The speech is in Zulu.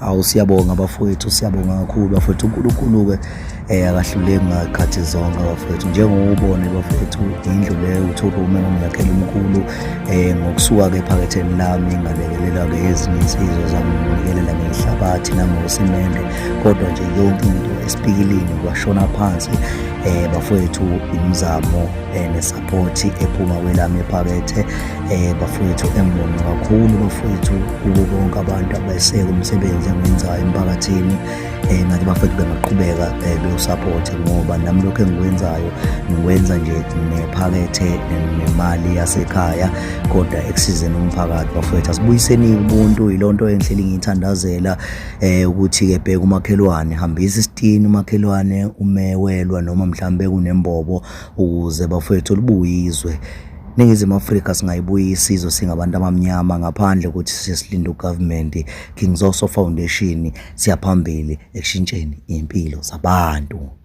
Awu siyabonga bafowethu, siyabonga kakhulu bafowethu. UNkulunkulu-ke akahluleki ngakhathi zonke bafowethu. Njengoba ubone bafowethu, indlu leyo u-two room engangiyakhela umkhulu ngokusuka-ke ephaketheni lami ngalekelela-ke ezinye insizwa zanginikelela ngehlabathi nangosimende, kodwa nje yonke into esipikilini kwashona phansi bafowethu. Imizamo nesaphothi ephuma kwelami ephakethe bafowethu, engibonga kakhulu bafowethu kubo bonke abantu abeseka umsebenzi engiwenzayo emphakathini. Ngathi bafowethu bengaqhubeka bewusaphothe, ngoba nami lokhu engikwenzayo ngikwenza nje nephakethe nemali yasekhaya, kodwa ekusizeni umphakathi bafowethu. Asibuyiseni ubuntu, yilonto engihleli ngiyithandazela ukuthi-ke bheka umakhelwane, hambisa isitini umakhelwane umewelwa noma mhlambe kunembobo, ukuze bafowethu libuye izwe. Ningizimu Afrika singayibuyisa izwe singabantu abamnyama ngaphandle ukuthi sisilinde ugovernment. King Zoso Foundation, siyaphambili ekushintsheni iy'mpilo zabantu.